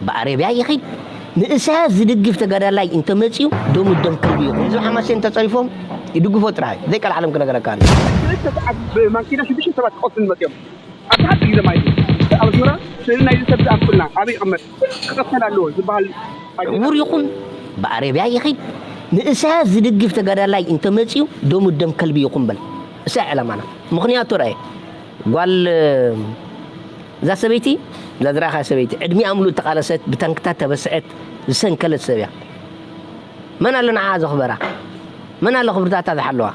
ብኣረብያ ይኺድ ንእሳያስ ዝድግፍ ተጋዳላይ እንተመፅዩ ደሙ ደም ከልቢ ይኹን። ህዝቢ ሓማሴን እንተፀሪፎም ይድግፎ ጥራሕ እዩ። ዘይቃል ዓለም ክነገረካ ኣሎ። ክልተ ሰዓት ብማኪና ሽዱሽተ ሰባት ክቐትሉ መፅዮም። ኣብዚ ሓንቲ ግዜ ማለት እዩ። ኣብ ኣስመራ ስእሊ ናይዚ ሰብ ዝኣምጡልና፣ ኣበይ ይቕመጥ፣ ክቐተል ኣለዎ ዝበሃል ኣይተጋገ- ዕውር ይኹን ብኣረብያ ይኺድ ንእሳያስ ዝድግፍ ተጋዳላይ እንተመፅዩ ደሙ ደም ከልቢ ይኹን በል። እሳ ዕላማና። ምኽንያቱ ርኣየ። ጓል እዛ ሰበይቲ፣ እዛ ዝረኣኻ ሰበይቲ ዕድሚኣ ምሉእ እተቓለሰት፣ ብታንክታት ተበስዐት፣ ዝሰንከለት ሰብ እያ። መን ኣሎ ንዓ ዘኽበራ? መን ኣሎ ክብርታታ ዝሓለዋ?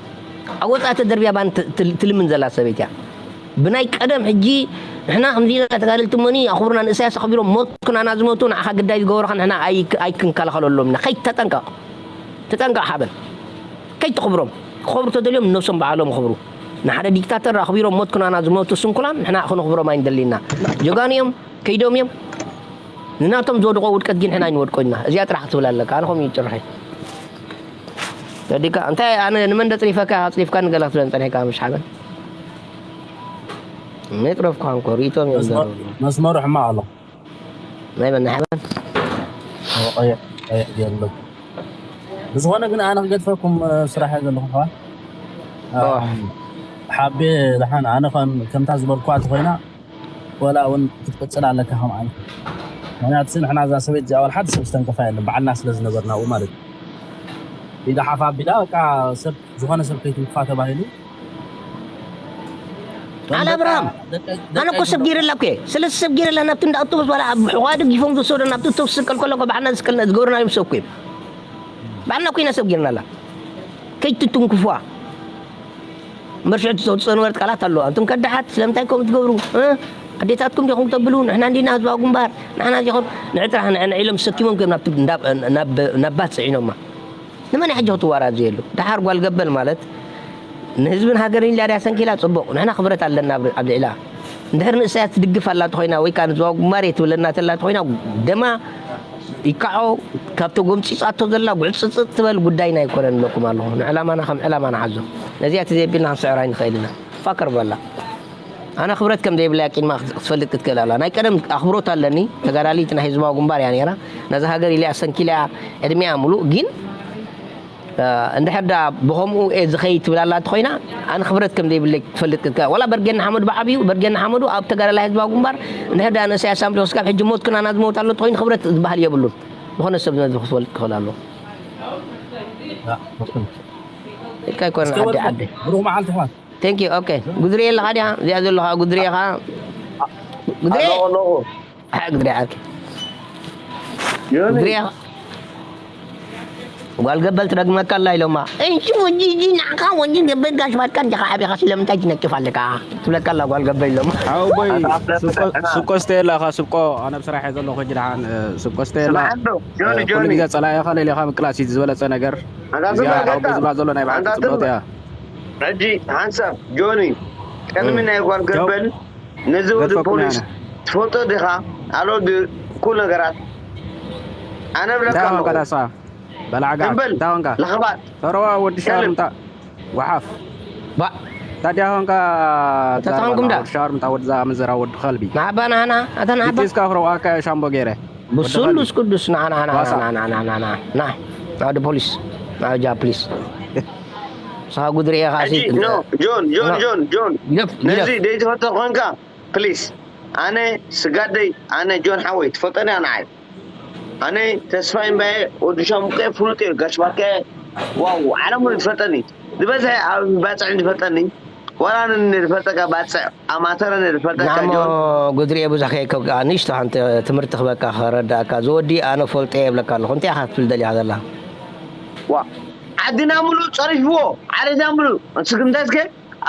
ኣብ ወጻኢ ተደርብያ ባን ት- ትል- ትልምን ዘላ ሰበይቲ እያ። ብናይ ቀደም ሕጂ ንሕና ከምዚ ኢና ተጋደልቲ እሞኒ ኣኽብሩና ንእሳያስ ኣኽቢሮም ሞት ኩናና ዝሞቱ ንዓኻ ግዳይ ዝገበሩኻ ንሕና ኣይ- ኣይክንከላኸለሎም ኢና። ከይተጠንቀቕ። ተጠንቀቕ ሓበን። ከይተኽብሮም። ክኸብሩ ተደልዮም ነብሶም ባዕሎም ይኽብሩ። ንሓደ ዲክታተር ኣኽቢሮም ሞት ኩናና ዝሞቱ ስንኩላን ንሕና ክንኽብሮም ኣይንደሊና። ጀጋኑ እዮም፣ ከይዶም እዮም። ንናቶም ዝወድቆ ውድቀት ግን ንሕና ኣይንወድቆ ኢና። እዚኣ ጥራሕ ክትብል ኣለካ። ኣነ ከምኡ ይጭርሐ። ተዲካ እንታይ ኣነ ንመን ደጽሪፈካ ኣጽሪፍካ ንገላ ክትብለን ጸኒሕካ ምሽ ሓበን። መጥረፍኳ እንኮ ርእይቶም እዮም መስመር- ዘረቡ። መስመሩ ሕማቕ ኣሎ። ናይ መን ሓበን? ቀይሕ ቀይሕ ገይሩ ኣሎ። ብዝኾነ ግን ኣነ ክገድፈኩም እ፣ ስራሕ እየ ዘለኹ ኸዓ። ኦ። ሓቤ ደሓን ኣነ ከም ከምታ ዝበልኳ ተኾይና ወላ እውን ክትቅጽል ኣለካ ከም ዓይነት። ምኽንያቱ ንሕና እዛ ሰበይቲ እዚኣ ዋላ ሓደ ሰብ ዝተንከፋ የለን ባዕልና ስለ ዝነበርና ኣብኡ ማለት እዩ። ኢዳ ሓፍ ኣቢላ በቃ ሰብ ዝኾነ ሰብ ከይትንክፋ ተባሂሉ ኣነ ኣብርሃም ኣነ እኮ ሰብ ገይረላ እኮ እየ። ስለዚ ሰብ ገይረላ ናብቲ እንዳ ኣውቶቡስ ዋላ ኣብ ሕቖኣ ደጊፎም ዝወሰዶ ናብቲ ኣውቶቡስ ዝስቀል ከሎ እኮ ባዕልና ዝስቀልና ዝገብርናዮም ሰብ እኮ እዮም። ባዕልና ኮይና ሰብ ገይርናላ። ከይትትንክፉዋ። እምበር ሽዑ ትፀንወርት ቃላት ኣለዋ። ኣንቱም ከዳሓት ስለምንታይ ከምኡ ትገብሩ? እ? ኣዴታትኩም ዲኹም ተብሉ ንሕና እንዲና ህዝባዊ ግንባር ንሕና ዚኹም ንዕጥራሕ ንዕንዒሎም ሰኪሞም ከም ናብ ናብ ናብ ባት ፅዒኖማ። ንመን ሕጂ ክትዋራዘየሉ? ደሓር ጓል ገበል ማለት ንህዝብን ሃገርን ኢላ ድያ ሰንኪላ? ጽቡቕ፣ ንሕና ክብረት ኣለና ኣብ ኣብ ልዕላ። እንድሕር ንእሳያስ ትድግፍ ኣላ ተኾይና ወይ ከኣ ንዞባ ጉማሬ ትብለና ተላ ተኾይና ደማ ይካዖ፣ ካብቲ ጎምጺጻቶ ዘላ ጉዕጽጽጥ ትበል ጉዳይና ኣይኮነን እብለኩም ኣለኹ። ንዕላማና ከም ዕላማ ንሓዞ። ነዚኣ ተዘይቢልና ክንስዕራ ኣይንኽእል ኢና። ፋከር በላ። ኣነ ክብረት ከም ዘይብለያ ቂድማ ክትፈልጥ ክትክእል ኣላ። ናይ ቀደም ኣኽብሮት ኣለኒ፣ ተጋዳሊት ናይ ህዝባዊ ግንባር እያ ነይራ። ነዛ ሃገር ኢለያ ሰንኪለያ ዕድሚኣ ምሉእ ግን እንድሕር ደኣ ብኸምኡ እየ ዝኸይድ ትብል ኣላ እንተኾይና ኣነ ክብረት ከም ዘይብለይ ክትፈልጥ ክትክእል። ዋላ በርጌድ ንሓመዱ ብዓብዩ በርጌድ ንሓመዱ ኣብ ተጋዳላይ ህዝባዊ ግንባር እንድሕር ደኣ ንእሳያስ ኣምሊኹ ስጋብ ሕጂ ሞት ክናና ዝመውት ኣሎ እንተኾይኑ ክብረት ዝበሃል የብሉን። ዝኾነ ሰብ ነዚ ክትፈልጥ ክኽእል ኣለዎ። ኢልካ ኣይኮነን ዓዲ ዓዲ። ብሩኽ መዓልቲ ኣሕዋት። Thank you. Okay. ጉድሪ ኣለኻ ድያ? እዚኣ ዘለኻ ጉድሪ ኢኻ። ጉድሪ። ኣለኹ ኣለኹ። ኣሕ፣ ጉድሪ ዓርኪ። ዮኒ። ጉድሪ ኢኻ። ጓል ገበል ትደግመካ ኣላ ኢሎማ። እንቺ ወጂ፣ እጂ ንዓኻ ወጂ ገበል ጋሽ ባትካ እንዲኻ ዓቢኻ ስለምንታይ ትነቅፍ ኣለካ? ትብለካ ኣላ ጓል ገበል ኢሎማ። ሓወቦይ፣ ኣታ ስብቆ፣ ኣፍለጥካ። ስብቆ ስተየላ ኢኻ፣ ስብቆ። ኣነ ብስራሕ እየ ዘለኹ ሕጂ ደሓን፣ እ፣ ስብቆ ስተየላ። ስምዓ እንዶ፣ ጆኒ፣ እ፣ ኩሉ ጆኒ። ግዜ ጸላኢኻ ለሊኻ ምቅላስ እዩ ዝበለጸ ነገር። ኣታ እዚኣ ዝም በል፣ ሓወቦይ ጌታ። ዝብላ ዘሎ ናይ ብሓቂ ኣታ ዝም ጽብቕቲ በል። እያ። ሕጂ ሓንሳብ ጆኒ፣ ቅድሚ እም። ናይ ጓል ቻው። ገበል ነዚ ወዲ ገድፈኩም ፖሊስ ኣነ። ትፈልጦ ዲኻ? ኣሎ ድዩ? ኩሉ ነገራት። ኣነ እብለካ እንታይ ኣለኹ። ኾንካ ዳሳ? በላዕጋ። ዝም በል። እንታይ ኾንካ? ለኽባጥ። ተረዋ ወዲ ሻር ከልብ። ምታ-፣ ጓሓፍ። ባ-፣ ታዲያ ኾንካ እንታይ ዛረባ ኾንኩም ዳ? ወዲ ሻር ምታ ወዲ ዛ ምዘራ ወዲ ኸልቢ። ንዓባ ናህና፣ ኣታ ንዓባ። ቢቲስካ ክረዋካ ሻምቦ ገይረ። ብስሉስ ቅዱስ፣ ና፣ ና፣ ና፣ ዋሳ። ና፣ ና፣ ና፣ ና፣ ና፣ ና። ና፣ ወዲ ፖሊስ። ና፣ ጃ ፕሊስ። ንስኻ ጉድሪ ኢኻ፣ ሕጂ፣ ሲ-፣ ኖ፣ ጆን፣ ጆን፣ ኖ። ጆን፣ ጆን። ግደፍ፣ ነዚ ግደፍ። ደይትፈቶ ኾንካ፣ ፕሊስ። ኣነ ስጋደይ፣ ኣነ ጆን ሓወይ፣ ትፈልጠኒ እያ ንዓይ። ኣነ ተስፋይ እምባየ፣ ወዲ ሻሙቀ፣ ፍሉጥ እየ፣ ጋሽ ባርካየ፣ ዋው፣ ዓለም ሙሉ ትፈልጠኒ። ዝበዝሐ ኣብ ባጽዕ ዝፈልጠኒ፣ ዋላ ን-፣ ዝፈልጠካ ባጽዕ፣ ኣማተረ ዝፈልጠካ ናሞ ጆን። ጉድሪ እየ ብዙሕ ከይከብካ፣ ንእሽቶ ሓንቲ ትምህርቲ ክበካ፣ ከረዳእካ። ዝወዲ ኣነ ፈልጦ እየ እብለካ ኣለኹ። እንታይ ኢኻ ክትብል ደሊኻ ዘላ? ዋ፣ ዓድና ሙሉ ጸሪፍዎ፣ ዓሌትና ሙሉ። እስኪ እንታይ እስከ፣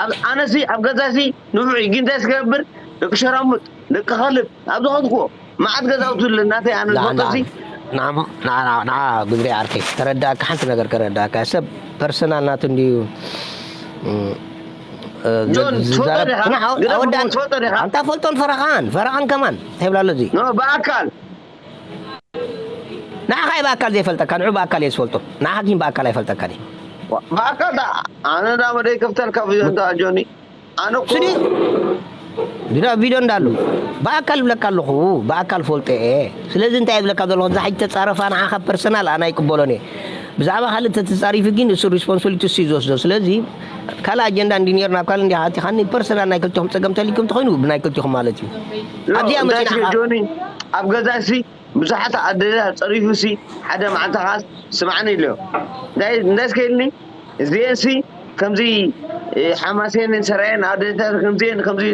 ኣብ-፣ ኣነሲ ኣብ ገዛሲ ንብዑ እዩ፣ ግን እንታይ ዝገብር? ደቂ ሸራሙጥ፣ ደቂ ኸልብ፣ ኣብ ዝኸድኩዎ፣ መዓት ገዛውቲ ኣሎ፣ እናተይ ኣነ ንዓ፣ ዝፈልጦ ንዓ፣ ሲ። ንዓ፣ ንዓ፣ ንዓ፣ ንዓ፣ ጉድሪ ዓርከይ፣ ከረዳእካ፣ ሓንቲ ነገር ከረዳእካ። ሰብ ፐርሰናል ናቱ እንድዩ፣ እ፣ እ፣ ጆን፣ ዝዛረብ። ትፈልጦ ዲኻ? ንዓ፣ ኣወ-፣ ገለ ኣወዳእን-፣ ትፈልጦ ዲኻ? ኣንታ ፈልጦን ፈረቓን፣ ፈረቓን ከማን፣ እንታይ ይብላ ኣሎ እዚ? ኖ፣ ብኣካል። ንዓኻ እየ ብኣካል ዘይፈልጠካ፣ ንዑ ብኣካል እየ ዝፈልጦ። ንዓኻ ግን ብኣካል ኣይፈልጠካን እየ። ዋ፣ ብኣካል ዳ፣ ኣነ ዳ መደይ ከፍተልካ ቪድዮ እንዳ ጆኒ። ኣነ እኮ ስዲ-፣ ቪድዮ ቪድዮ እንዳሉ ብኣካል ይብለካ ኣለኹ። ብኣካል ፈልጦ እየ። ስለዚ እንታይ ይብለካ ዘለኹ፣ እዛ ሕጂ ተጻረፋ ንዓኻ ፐርሰናል ኣነ ኣይቅበሎን እየ። ብዛዕባ ካልእ ተተጻሪፉ ግን እሱ ሪስፖንሲቢሊቲ እሱ እዩ ዝወስዶ። ስለዚ ካልእ ኣጀንዳ እንዲ ነይሩ ናብ ካልእ እንዲኻ ኣቲኻኒ፣ ፐርሰናል ናይ ክልቲኹም ጸገም ተልይኩም ተኾይኑ ብናይ ክልቲኹም ማለት እዩ። ኣብዚኣ እንታይ መጺና ጆኒ፣ ኣብ ገዛ ሲ ብዙሓት ኣደታት ጸሪፉ ሲ ሓደ መዓልቲ ኻስ ስማዕኒ ኢሉ። እንታይ እንታይ እስከ ኢልኒ፣ እዚኤን ሲ ከምዚ ሓማሴን ሰራየን ኣደታት ከምዚኤን ከምዚ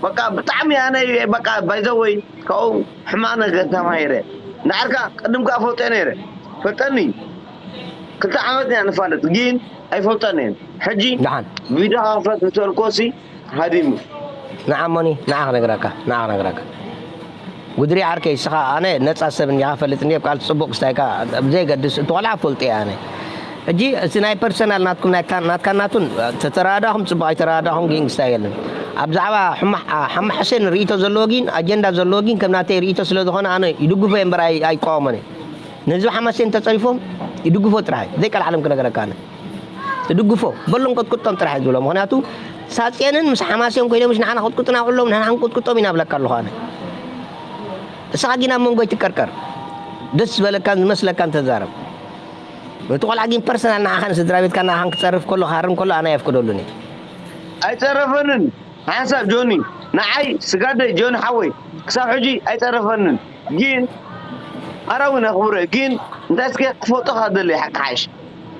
በቃ ብጣዕሚ ኣነ በቃ ባይዘወይ ካብኡ ሕማቕ ነገር ተማሂረ። ንዓርካ ቅድም ከኣ ፈልጦ ነይረ። ፈልጠኒ። ክልተ ዓመት እያ ንፋለጥ ግን ኣይፈልጠን እየን። ሕጂ ደሓን። ቪድዮ ከፈት ዝተልኮሲ ሃዲሙ። ንዓ ሞኒ፣ ንዓ ክነግረካ፣ ንዓ ክነግረካ። ጉድሪ ዓርከይ፣ እስኻ ኣነ ነጻ ሰብ እንዲኻ ፈልጥ እንዲየ፣ ቃል ጽቡቕ ክስታይካ ብዘይገድስ፣ እቲ ቆልዓ ፈልጥ እየ ኣነ። ሕጂ እቲ ናይ ፐርሰናል ናትኩም፣ ናይ ካን-፣ ናትካ ናቱን፣ ተተረዳእኹም ጽቡቕ፣ ኣይተረዳእኹም ግን ክስታይ የለን። ኣብ ዛዕባ ሕማ-፣ ሓማ ሕሴን ርእይቶ ዘለዎ ግን፣ ኣጀንዳ ዘለዎ ግን፣ ከም ናተይ ርእይቶ ስለ ዝኾነ ኣነ ይድግፎ እየ እምበር ኣይ-፣ ኣይቃወሞን እየ። ንህዝቢ ሓማሴን ተጸሪፎም ይድግፎ ጥራሕ፣ ዘይቀልዓለም ክነግረካ ኣነ። ትድግፎ፣ በሎም ቀጥቅጦም ጥራሕ እየ ዝብሎ። ምኽንያቱ ሳጽየንን ምስ ሓማሴን ኮይኖም ምሽ ንሓና ከጥቅጡና ከለዉ ንሕና ክንቅጥቅጦም ኢና እብለካ ኣለኹ ኣነ። እስኻ ግን ኣብ መንጎ ኣይትቀርቀር። ደስ ዝበለካን ዝመስለካን ተዛረብ። እቲ ቆልዓ ግን ፐርሰናል ንዓኻን ስድራ ቤትካ ንዓኻን ክጸርፍ ከሎ ክሃርም ከሎ ኣነ ኣየፍቅደሉን እየ። ኣይጸረፈንን። ሓንሳብ ጆኒ፣ ንዓይ ስጋደይ ጆኒ ሓወይ ክሳብ ሕጂ ኣይጸረፈንን። ግን ኣረ እውን ኣኽብሮ እየ። ግን እንታይ እስከ ክፈልጦ ካብ ደለ ሓቂ ሓይሽ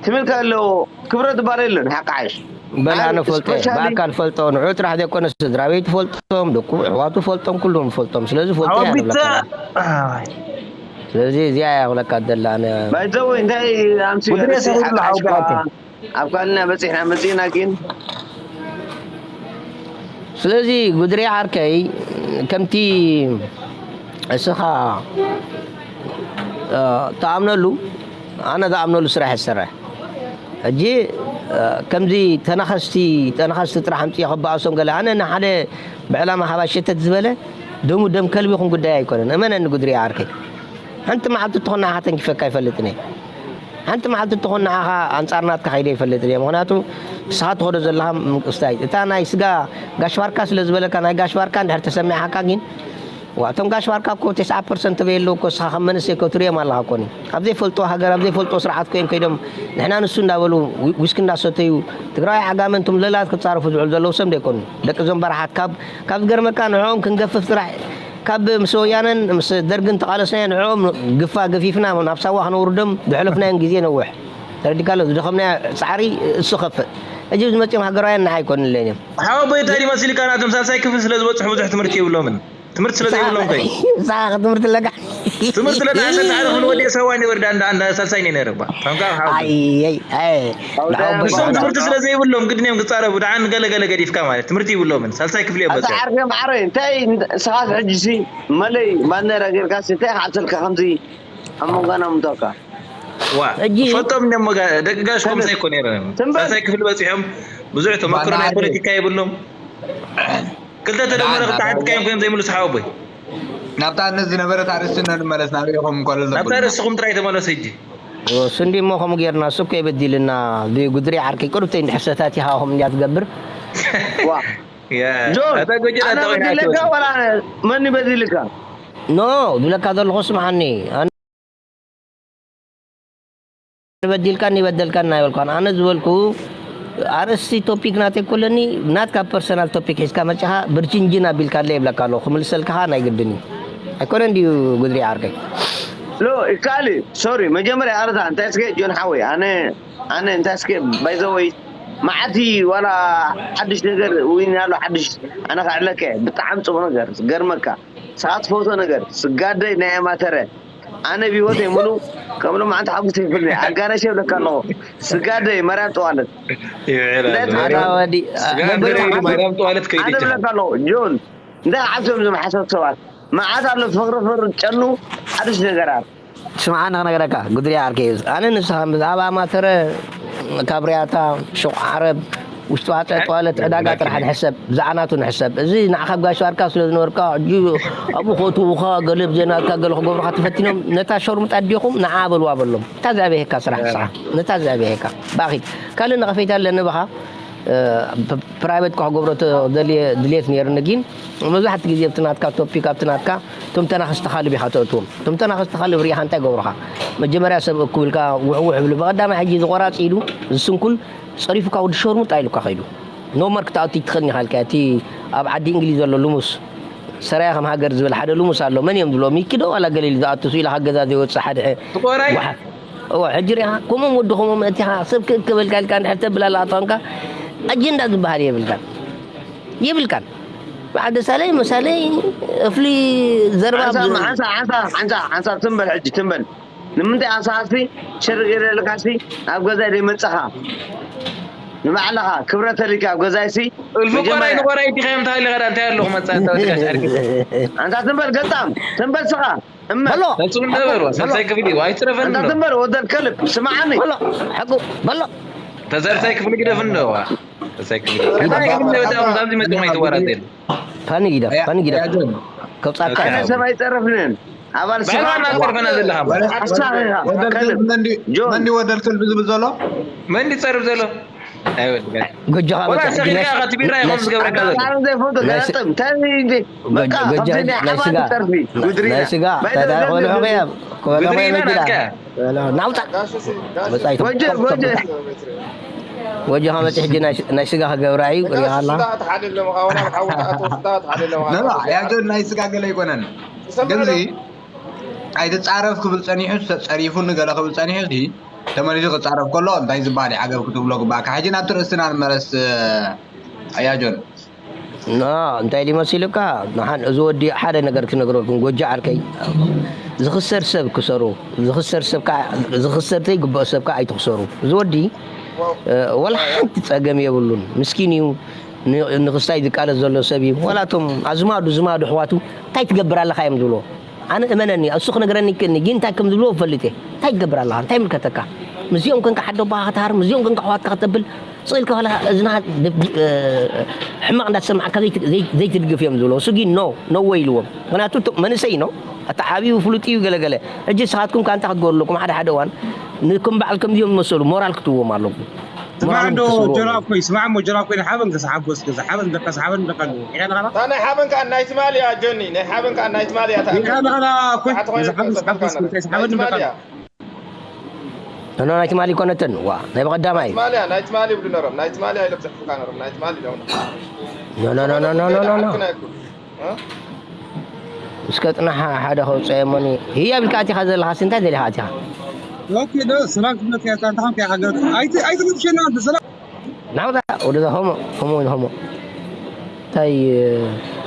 ትብል ከለዎ ክብረት ባል የለን ሓቂ ሓይሽ። በል ኣነ ኣነ ፈልጦ እየ። ስፔሻሊ ብኣካል ፈልጦ ንዑ ጥራሕ ዘይኮነ ስድራ ቤት ፈልጦም፣ ደቁ ኣሕዋቱ ፈልጦም፣ ኩሎም ፈልጦም። ስለዚ ፈልጦ እየ ኣነ ሓወቢታ ብለካ። ኣይ፣ ስለዚ እዚኣ እያ ክብለካ ደላ ኣነ። ባይዘወይ እንታይ ኣምሲ ጉድሬ ርእሲ ሰሪሩ ሓቂ ሓይሽ ሓወቦ እኳ ኣቶ። ኣብ ካልእና በጺሕና መጺእና ግን ስለዚ ጉድሪ ዓርከይ ከምቲ እስኻ እ፣ ትኣምነሉ ኣነ ዝኣምነሉ ስራሕ ይሰርሕ። ሕጂ እ፣ ከምዚ ተነኸስቲ ተነኸስቲ ጥራሕ ኣምፅዮ ክበኣሶም ገለ ኣነ ንሓደ ብዕላማ ሓባሽ ሸተት ዝበለ ደሙ ደም ከልቢ ይኹን ጉዳይ ኣይኮነን። እመነኒ ጉድሪ ዓርከይ። ሓንቲ መዓልቲ ትኾን ንዓኻ ተንኪፈካ ኣይፈልጥን እየ። ሓንቲ መዓልቲ ትኾን ንዓኻ ኣንጻር ናትካ ከይደ ኣይፈልጥን እየ። ምኽንያቱ ንስኻ ትኸዶ ዘለኻ ምንቅስታይ። እታ ናይ ስጋ ጋሽ ባርካ ስለ ዝበለካ ናይ ጋሽ ባርካ እንድሕር ተሰሚዓካ ግን ዋ፣ እቶም ጋሽ ባርካ እኮ ተስዓ ፐርሰንት በይ ኣለዉ እኮ፣ ንስኻ ከም መንእሰይ እኮ ትርእዮም ኣለኻ እኮ። ኣብ ዘይፈልጦ ሃገር፣ ኣብ ዘይፈልጦ ስርዓት ኮይም ከይዶም ንሕና ንሱ እንዳበሉ ዊ-፣ ዊስኪ እንዳሰተዩ ትግራዋይ ዓጋመ እንቶም ለላት ክጻረፉ ዝውዕሉ ዘለዉ ሰብ ደይኮኑ። ደቂ እዞም በረሓት ካብ ካብ ዝገርመካ ንዕኦም ክንገፍፍ ጥራሕ ካብ ምስ ወያነን ምስ ደርግን ተቓለስናዮ ንዕኦም ግፋ ገፊፍና ናብ ሳዋ ክነውርዶም ዝሕለፍናዮን ግዜ ነውሕ። ተረዲካ ኣሎ ዝደኸምናዮ ጻዕሪ እሱ ከፍእ። ሕጂ ዝመጽኦም ሃገራውያን ንዓይ ኣይኮኑለይን እዮም። ሓወቦይ እንታይ ድዩ መሲልካ ናቶም ሳልሳይ ክፍሊ ስለ ዝበጽሑ ብዙሕ ትምህርቲ የብሎምን። ትምህርቲ ስለ ዘይብሎም ከይ ንስኻ ትምህርቲ ኣለካ። ትምህርቲ ለካ ዓሰርተ ሓደ ክፍሊ ወዲኤ ሳዋ ነይረ ወዲ ኣንዳ ኣንዳ ሳልሳይ ነይረ እባ። ታንካ ሓወቦይ። ኣይ ኣይ ኣይ ንዓው ንሶም ብዛዕባ ትምህርቲ ስለ ዘይብሎም ግድን እዮም ክጻረፉ። ደሓን ገለ ገለ ገዲፍካ ማለት ትምህርቲ ይብሎምን። ሳልሳይ ክፍሊ እዮም ኣታ በጺሖም። ዓርከይ ማዕረይ እንታይ ንስኻስ ሕጂ ሲ መለይ ባነራ ጌርካ ሲ እንታይ ክሓተልካ ከምዚ ኣብ መንጎና ምተካ ዋ ሕጂ ፈልጦም እንደ መጋ ደቂ ጋሽ ከምዚ ኣይኮ ነይረ። ትንበር። ሳልሳይ ክፍሊ በጺሖም ብዙሕ ተመክሮ ናይ ባናሪ። ፖለቲካ ይብሎም። ክልተ ተደመረ ክልተ ሓንቲ ካዮም ኮይኖም ዘይምልሱ ሓወቦይ። ናብታ እነ ዝነበረት ኣርእስትና ንመለስ ናበይ ኢኹም ኮለል ናብታ ዘብሉና? ርእስኹም ጥራይ ተመለሱ ሕጂ። እሱ እንዲሞ ከምኡ ጌርና እሱ እኮ የበዲልና። ብጉድሪ ዓርከይ ቅሩብተይ እንድሕር ሰታቲኻ ከምኡ እንዲያ ትገብር። ዋ። ያ። ጆን፣ ኣታ ጎጀላ ኣነ ተወይና በዲለካ ኣይትወስድ። ወላ መን በዲልካ? ኖ፣ ዝብለካ ዘለኹ ስምዓኒ። ኣነ በዲልካን ይበደልካን ኣይበልኳን። ኣነ ዝበልኩ ኣርእስቲ ቶፒክ ናተይ ኮለኒ ናትካ ፐርሰናል ቶፒክ ሒዝካ መጺኻ ብርጅንጅን ኣቢልካለ ይብለካ ኣለኹ። ክምልሰልካ ኸኣ ናይ ግድን እዩ። ኣይኮነን ድዩ ጉድሪ ዓርከይ? ሎ፣ ይከኣል እዩ። ሶሪ፣ መጀመርያ ኣረታ እንታይ እስከ ጆን ሓወይ፣ ኣነ፣ ኣነ እንታይ እስከ ባይ ዘ ወይ መዓት እዩ፣ ዋላ ሓድሽ ነገር ወይ ኣሎ ሓድሽ ኣነ ከዕለከ ብጣዕሚ ጽቡቕ ነገር ዝገርመካ። ስኻ ትፈትዎ ነገር፣ ስጋደይ ናይ ኣማተረ፣ ኣነ ብህይወተይ ሙሉ ከም ሎማዓንቲ ሓጉስ ይፍልኒ። ኣጋነሸ ይብለካ ኣለኹ። ስጋደይ ማርያም ጠዋለት። ይውዕል ኣሎ። እንታይ ኣታ ወዲ፣ ስጋ ነበር እንድሕር ኢሉ ሓጎስ ማርያም ጠዋለት ከይዱ ኣነ ይቻላል። ይብለካ ኣለኹ። ጆን፣ እንታይ ዓብሶም እዞም ሓሳብ ሰባት? መዓት ኣሎ ፍቕሪ ፍቕሪ ጨኑ ሓድሽ ነገራት። ስምዓኒ ክነግረካ፣ ጉድሪ ዓርከይ እዩ። ኣነ ንስኻ ብዛዕባ ኣማተረ፣ ካብ ርያታ፣ ሹቕ ዓረብ፣ ውሽጢ ዋፀ ጠዋለት ዕዳጋ ጥራሕ ንሕሰብ፣ ብዛዕባ ናቱ ንሕሰብ። እዚ ንዓኻ ጋሽ ባርካ ስለ ዝነበርካ፣ ሕጂ ኣብኡ ከእትዉኻ፣ ገለ ብዘይ ናትካ ገለ ክገብሩኻ ተፈቲኖም፣ ነታ ሸርሙጣ ኣዴኹም ንዓ በልዋ በሎም። እታ እዚኣ በሄካ ስራሕ ንስኻ፣ ነታ እዚኣ በሄካ። ብኣኺ፣ ካልእ ነቐፌታ ኣለኒ ብኻ፣ ፕራይቨት ክገብሮ ድልየት ነይርኒ። ግን መብዛሕቲ ግዜ ኣብቲ ናትካ ቶፒክ ኣብቲ ናትካ እቶም ተናኸስቲ ካልብ ኢኻ ተእትዎም። እቶም ተናኸስቲ ካልብ ሪኢኻ እንታይ ገብሩኻ? መጀመርያ ሰብ እኩብልካ ውሕውሕ ብሉ። ብቐዳማይ ሕጂ ዝቆራፅ ኢሉ ዝስንኩል ፀሪፉካ ወዲ ሸርሙጣ ኢሉካ ከይዱ። ኖመር ክትኣቱ ትኽእል ኢኻ ኢልካ እቲ ኣብ ዓዲ እንግሊዝ ዘሎ ልሙስ ሰራያ ከም ሃገር ዝብል ሓደ ልሙስ ኣሎ። መን እዮም ዝብሎ? ሚኪ ዶ ዋላ ገሊል ዝኣቱ ኢልካ ገዛ ዘይወፅእ ሓደ ትቆራይ? ጓሓፍ። እወ፣ ሕጂ ሪኢኻ፣ ከምኦም ወዲ ከምኦም መእቲኻ፣ ሰብ ክእከበልካ ኢልካ እንድሕር ተብል ኣላጥዖምካ፣ ኣጀንዳ ዝበሃል የብልካን። የብልካን። በዓል ደሳለይ፣ መሳለይ፣ እፍሊ ዘርባ ሓንሳ፣ ኣብ ሓንሳ፣ ሓንሳ፣ ሓንሳ፣ ሓንሳ፣ ትም በል ሕጂ፣ ትም በል። ንምንታይ ኣንሳሲ ሽር ገይረልካሲ ኣብ ገዛይ ዘይመጻኻ? ንባዕልኻ ክብረት ተሊካ ኣብ ገዛይሲ እልፊ ቆራይ መጀመርያ ንቆራይ ዲኻ እዮም ተሃሊኻ እንታይ ኣለኹ መጻ እንታይ ወዲኻ ሻርኪ። ኣንታ ትም በል ገጣም፣ ትም በል ስኻ። እመ በሎ፣ ፈጹም ሓቁ፣ እንዳበሩ፣ በሎ። ሳልሳይ ክፍሊ፣ ዋይ ትረፈን ኣንታ ነው። ትም በል ወደል ከልብ፣ ስማዓኒ። በሎ፣ ሓቁ፣ በሎ። ተሳልሳይ ክፍሊ ግደፍን ነው። ሳልሳይ ክፍሊ። እንታይ ይግደፍ? ይግደፍ? በጣም በጣም ዛዚ መጥቶ ማይተዋራደል። ፋኒ ግደፍ፣ ያ፣ ፋኒ ግደፍ። ያ፣ ጆን። ከብጻካ ኣነ እያ። ሰብ ኣይጸረፍንን። ኣባል ባዕልና ስኻ እናጸረፈና ዘለኻ። ወደ-፣ ኣሳኺኻ፣ ወደ-፣ ከልብ። መንዲ፣ ጆን። መንዲ ወደል ከልብ ዝብል ዘሎ? መንዲ ጸርፍ ዘሎ? ኣይወድጋይ። ጎጆኻ ወላ መጽሕ ሰኺልካ ጅነሽ-፣ ኢኻ፣ እቲ ቢራ ኢኹም ነስ-፣ ዝገብረካ ዘሎ። ኣቃጣሪ ዘይፈልጦ ናይ ስ-፣ ገላጥም። እንታይ እንዲ? ጎጆ-፣ በቃ፣ ጎጆ-፣ ከምዚ ናይ ናይ ሓባር ስጋ፣ ጸርፊ፣ ናይ፣ ጉድሪና። ናይ ስጋ፣ ባይደ ታዲያ ዘንድ ኮልዑ ዘንድ። ከያብ፣ ኮልዑ ጉድሪና ከያብ ናትካ። መግዳ። ወላ ናውጣ። ወጻኢ ወጀ፣ ተቆርቆር ወጀ። ተቆርቆር። ጎጆኻ መጺሕ ሕጂ ናይ ስ-፣ ናይ ስጋ ክገብራ እዩ፣ ሪኢኻ ኣላ። ስጋ ትሓልል ኣለኻ፣ ወላ ሓዊ ትኣትዎ ስጋ ትሓልል ኣለኻ። ኖ፣ ኖ፣ ያ ጆን ናይ ስጋ ገለ ኣይኮነን። ትሰምዕ ግን ዶ? እዚ ኣይትጻረፍ ክብል ጸኒሑ፣ ጸሪፉኒ ገለ ክብል ጸኒሑ፣ እዚ ተመሊሱ ክጻረፍ ከሎ እንታይ ዝበሃል እዩ ዓገብ ክትብሎ ግባእካ። ሕጂ ናብቲ ርእስና ንመለስ፣ ኣያ ጆን። ኖ፣ እንታይ ድዩ መሲሉካ? ንሓን እዚ ወዲ ሓደ ነገር ክነግረልኩም፣ ጎጆ ዓርከይ፣ ዝኽሰር ሰብ ክሰሩ፣ ዝኽሰር ሰብ ከኣ፣ ዝኽሰር ዘይግብኦ ሰብ ከኣ ኣይትኽሰሩ። እዚ ወዲ፣ እ፣ ወላ ሓንቲ ጸገም የብሉን። ምስኪን እዩ። ን-፣ ንኽስታይ ዝቃለስ ዘሎ ሰብ እዩ። ወላ እቶም ኣዝማዱ፣ ዝማዱ ኣሕዋቱ እንታይ ትገብር ኣለኻ እዮም ዝብልዎ። ኣነ እመነኒ፣ እሱ ክነግረኒ ይክእልኒ፣ ግን እንታይ ከም ዝብልዎ እፈልጥ እየ። እንታይ ትገብር ኣለኻ? እንታይ ይምልከተካ? ምስዚኦም ኮንካ ሓደ ኣቦኻ ከተሃርም፣ ምስዚኦም ኮንካ ኣሕዋትካ ከተብል፣ ስቕ ኢልካ ዋላ እዝንኻ ደ-፣ እ፣ ሕማቕ እንዳተሰማዕካ ዘይት-፣ ዘይ-፣ ዘይትድግፍ እዮም ዝብልዎ። እሱ ግን ኖ፣ ኖ ወይ ኢልዎም። ምኽንያቱ እቶ-፣ መንእሰይ ነው፣ ኣታ ዓብዩ ፍሉጥ እዩ ገለ ገለ። ሕጂ ንስኻትኩም ከ እንታይ ክትገብሩ ኣለኩም? ሓደ ሓደ እዋን ንኩም በዓል ከምዚኦም ዝመሰሉ ሞራል ክትህብዎም ኣለኩም። ስማዕ ሞራል እንዶ ክትስብርዎም ጆና ኣለኩም። እኮይ፣ ስማዕ እሞ ጆና እኮይ፣ ንሓበን ከሰሓጎስ፣ ከሰሓበን ደቀስ ሓበን ደቀሉ። ይኸና ኸና? እታ ናይ ሓበን ከኣ ናይ ትማሊ እያ ጆኒ፣ ናይ ሓበን ከኣ ናይ ትማሊ እያ ተኣከብ። ይኸና ኸና እኮይ፣ ሓንቲ ኮይና ከሰሓበን ትጸርፍ ሰሓጎስ፣ ከኣ እንታይ ሰሓበን ንብለካ። ደቀሉ። ኖ፣ ኖ፣ ናይ ትማሊ ኮነትን። ዋ፣ ናይ በቐዳማይ። ናይ ትማሊ እያ፣ ናይ ትማሊ ይብሉ ነሮም፣ ናይ ትማሊ ኢሎም ጽሕፉካ ነሮም፣ ናይ ትማሊ ኢሎም። ኖ፣ ኖ፣ ኖ፣ ኖ፣ ኖ፣ ኖ፣ ኖ። ሓቅና ይኩን። እ? እስከ ጽናሕ ሓደ ከውጽኦ እሞኒ። ህያብ ኢልካ ኣቲኻ ዘለኻሲ እንታይ ደሊኻ ኣቲኻ? ኦኬ፣ ዶ፣ ሰላም ክብለካ እያ፣ ኣንታ ሓንቲ ሃገር። ኣይቲ-፣ ኣይትረብሸና፣ ኣንታ ሰላም። ናውጣ፣ ወደዛ ሆሞ፣ ሆሞ፣ ሆሞ። እንታይ፣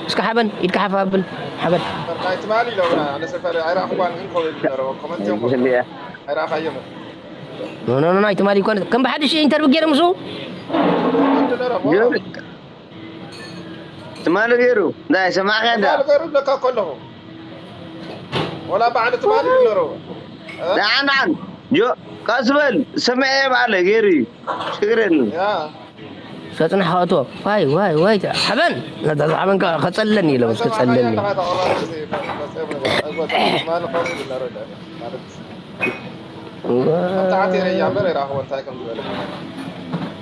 እስከ ሓበን፣ ኢድካ ሓፍ ኣብል፣ ሓበን። ናይ ትማሊ ኢሎም፣ ኣነ ሰፈር ኣይረኣኹዋን፣ ግን ኮሜንት ነረዎ፣ ኮመንት እዮም፣ ኮሜንት። ኣይረኣኻዮምን። ኖ፣ ኖ፣ ኖ፣ ኖ፣ ኣይትማሊ ይኮነ። ከም ብሓድሽ ኢንተርቪው ገይረ ምስኡ? ኮመንት ነረዎ። ትማሊ ገይሩ፣ እንታይ ሰማዕካ እንዳ? ትማሊ ገይሩ፣ ለካ ከለኹ። ወላ በዓል ትማሊ ይነረዎ። እ? ንዓን፣ ንዓን። ጆ፣ ቀስ በል፣ ሰሚዐ ባዕለ ገይሩ እዩ። ሽግር የለን። ያ። ሰጽናሕ ከእቶ። ዋይ፣ ዋይ፣ ዋይ፣ ሓበን። ነታ ሓበን ከ-፣ ከጸለኒ ኢሎም፣ እስከ ጸለኒ። ዋ።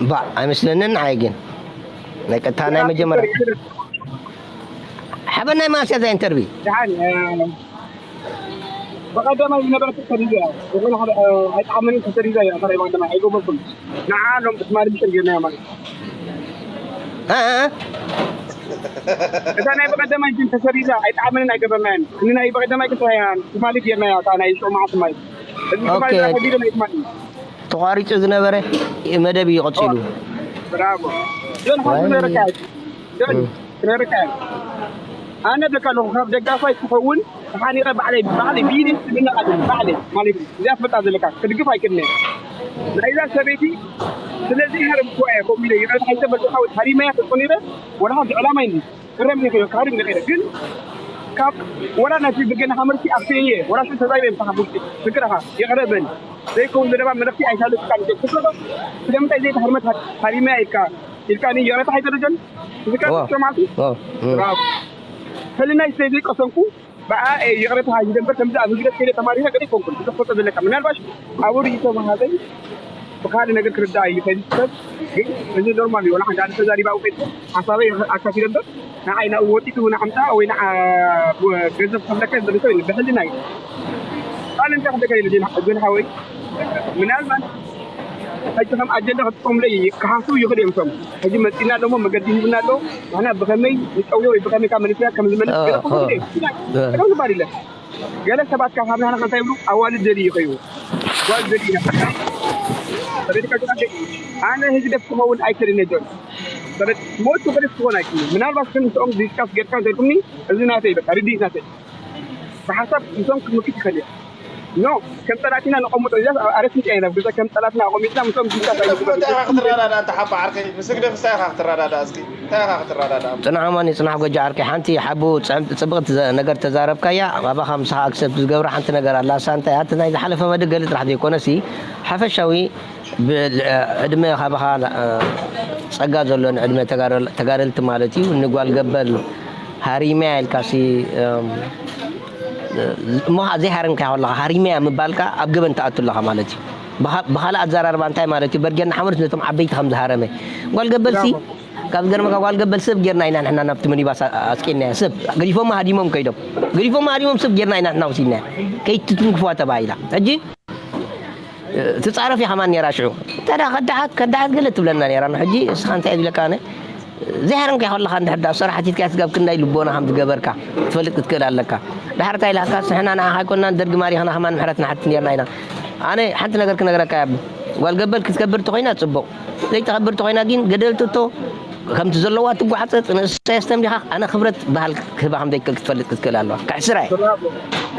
ባዕ፣ ኣይመስለንን ንዓይ ግን። ናይ ቀጥታ ናይ መጀመርያ። ሓበን ናይ ማስያ እዛ ኢንተርቪ። ደሓን፣ እ፣ ብቐደማይ ዝነበረት ተሰሪዛ እያ። ዝኾነ ሓደ፣ እ፣ ኣይጠዓመንን ተሰሪዛ እያ። እታ ናይ ብቐደማይ ኣይገበርኩን። ንዓ ሎም ትማሊ ምሽር ጌርናያ ማለት። እ፣ እ፣ እ። እዛ ናይ ብቐደማይ ግን ተሰሪዛ ኣይጠዓመንን ኣይገበርናያን። እኒ ናይ ብቐደማይ ግን ተራያ ትማሊ ጌርናያ። እታ ናይ ሽዑ መዓልቲ ማለት። እዚ ትማሊ ኦኬ። ተሰሪዛ ናይ ትማሊ። ተቋሪጹ ዝነበረ መደብ እዩ ቀጺሉ። ብራቮ። ጆን፣ ሓንቲ ዋይ። ክነግረካ እየ። ጆን፣ እም። ክነግረካ እየ። ኣነ በቃ ኣለኹ፣ ካብ ደጋፋይ ክኸውን ተሓኒቐ ባዕለይ፣ ባዕለይ ብኢደይ ስምና ኣለኒ፣ ባዕለይ ማለት እዩ። እዚኣ ትፈልጣ ዘለካ፣ ክድግፍ ኣይክእልን እየ። ናይዛ ሰበይቲ ስለዚ ሃረምኩዋ እየ፣ ከምኡ ኢለ ይቕረታ ኣይተበልኩ፣ ሃሪመያ ተጸኒረ፣ ወላ ሓንቲ ዕላማ ይኒ። ክረም ይኽእል፣ ክሃርም ይኽእል። ግን ካብ ወላ ናቲ ብገና ሓመርቲ ኣፍየ፣ ወላ ሽን ተዛይበ ምሳኻ ብውሽጢ ፍቅርኻ ይቕረ በል። ዘይከውን ዘረባ መልእኽቲ ኣይሳለጥካን። ትፈዶ ስለምንታይ ዘይተሃርመት ሃሪመያ ኢልካ፣ ኢልካ እኔ ይቕረታ ኣይተደረገን? ትዝከር እዋ። ትሰማዕቲ? እዋ። እም። ብራቮ። ህልናይ ስለ ዘይቀሰንኩ፣ ብኣ እየ ይቕረታ ይደንበር፣ ከምዚ ኣብ ህግደፍ ከይደ ተማሪኸ ገለ ኣይኮንኩን። ብዙሕ ፈልጦ ዘለካ። ምናልባሽ ኣብኡ ርእይቶ መሃዘይ ብኻልእ ነገር ክርዳእ እዩ። ከዚ ሰብ ግን እዚ ኖርማል እዩ። ዋላ ሓንቲ ኣነ ተዛሪባ ኣውቀት ሓሳበይ ኣካፊለ እምበር ንዓይ ናብ ወጢቱ ንዓምፃ ወይ ንዓ ገንዘብ ክፍለካ ዝብል ሰብ የለን። ብሕልና እዩ። ኣነ እንታይ ክደካ ኢለ ዜና ሓወይ ምናልባት ሕጂ ከም ኣጀንዳ ክጥቀምለ እዩ ክሓስቡ ይኽእል እዮም። እቶም ሕጂ መፂና ኣለሞ መገዲ ሂብና ኣሎ። ንሕና ብኸመይ ንጠውዮ ወይ ብኸመይ ካብ መንእሰያት ከም ዝመልስ ገለ ክኸውን እዩ። ገለ ዝበሃል የለን። ገለ ሰባት ካብ ሃብናና ከንታይ ይብሉ ኣዋልድ ደልዩ ይኸዩ ጓል ደልዩ ኢና። ተረዲካ ጅራ ደልዩ ኣነ ህግደፍ ክኸውን ኣይክእልን እየ ጆን። ሰበት ሞቱ ገለ ክኸውን ኣይክእልን። ምናልባት ግን ምስኦም ዲስካስ ጌርካ እንተልኩምኒ እዚ ናተይ በቃ ርድኢት ናተይ ብሓሳብ ምስኦም ክምክት ይኸእል እየ። ኖ ከም ጸላእቲና ነቐምጦ እዛ ኣረስንጫ ኢና ገዛ ከም ጸላእትና ኣቐሚጥና ምስኦም ዲስካስ ኣይንግበር። እንታይ ኢኻ ክትረዳዳ እንተ ሓባ ዓርከይ ምስ ህግደፍ እንታይ ኢኻ ክትረዳዳ እስኪ እንታይ ኢኻ ክትረዳዳ ጽናሕ ኣማኒ ጽናሕ ጎጃ ዓርከ ሓንቲ ሓቡ ጽዕምቲ ጽብቕቲ ዘ- ነገር ተዛረብካያ ካባኻ ምሳኻ ኣክሰፕት ዝገብራ ሓንቲ ነገር ኣላ እሳ እንታይ ኣቲ ናይ ዝሓለፈ መድገሊ ጥራሕ ዘይኮነሲ ሓፈሻዊ ብ- ዕድመ ካባኻ እ፣ ጸጋ ዘሎን ዕድመ ተጋደል- ተጋደልቲ ማለት እዩ ንጓል ገበል ሃሪምያ ኢልካሲ እም፣ እሞ ዘይሃረምካ ከለኻ ሃሪምያ ምባልካ ኣብ ገበን ትኣቱ ኣለኻ ማለት እዩ ብኻ- ብኻልእ ኣዘራርባ እንታይ ማለት እዩ በርጌድ ንሓመዱስ ነቶም ዓበይቲ ከም ዝሃረመ ጓል ገበልሲ ካብ ዝገርመካ ጓል ገበል ሰብ ጌርና ኢና ንሕና ናብቲ ሚኒባስ ኣስቂናያ ሰብ ገዲፎማ ሃዲሞም ከይዶም ገዲፎማ ሃዲሞም ሰብ ጌርና ኢና ንሕና ወሲድናያ ከይትትንክፍዋ ተባሂላ ሕጂ ትፃረፍ ኢኻ ማን ነራ ሽዑ እንተ ከዳሓት ከዳሓት ገለ ትብለና ነራ ሕጂ እስኻ እንታይ ዝብለካ ኣነ ዘይሃረምካ ከለኻ እንድሕር ዳ ሰራሕቲትካ ስጋብ ክንዳይ ልቦና ከም ዝገበርካ ክትፈልጥ ክትክእል ኣለካ ድሓር እንታይ ኢልካ ንሕና ንዓኻ ኣይኮንናን ደርጊ ማሪኽና ከማን ምሕረት ንሓቲ ነርና ኢና ኣነ ሓንቲ ነገር ክነግረካ ያብ ጓል ገበል ክትከብር ተኮይና ፅቡቅ ዘይተኸብር ተኮይና ግን ገደልትቶ ከምቲ ዘለዋ ትጓዓፀፅ ንእሰይ ኣስተምሪኻ ኣነ ክብረት በሃል ክህባ ከም ዘይክእል ክትፈልጥ ክትክእል ኣለዋ ክሕስራ እየ ብራቮ።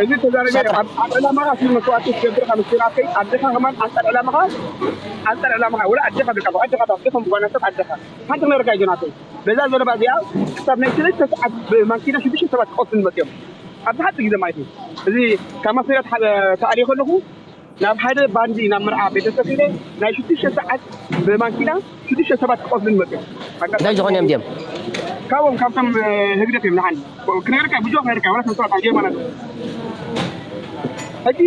እዚ ተዛረቢ ኣብ ኣብ ዕላማኻ ስለ መስዋእቲ ትገብር ካብ ምስራተይ ኣደኻ ከማን ኣንጻር ዕላማኻ ኣንጻር ዕላማኻ ወላ ኣደኻ ደቃ ኣደኻ ኣደኻ ብጓና ሰብ ኣደኻ ሓንቲ ክነግረካ እዩ ጆናተይ በዛ ዘረባ እዚኣ ክሳብ ናይ ሰለስተ ሰዓት ብማኪና ሽዱሽተ ሰባት ክቐትሉ መፅዮም ኣብዚ ሓፂር ግዜ ማለት እዩ እዚ ካብ ማሰሪያ ተኣልየ ከለኹ ናብ ሓደ ባንዲ ናብ መርዓ ቤተሰብ ሄደ ናይ ሽዱሽተ ሰዓት ብማኪና ሽዱሽተ ሰባት ክቐትሉን መፅዮም። እንታይ ዝኾነ እዮም ድዮም? ካብኦም ካብቶም ህግደፍ እዮም ንሓን ክነግረካ ብዙ ክነግረካ ዋላ ከም ሰባት ኣጀ ማለት ሕጂ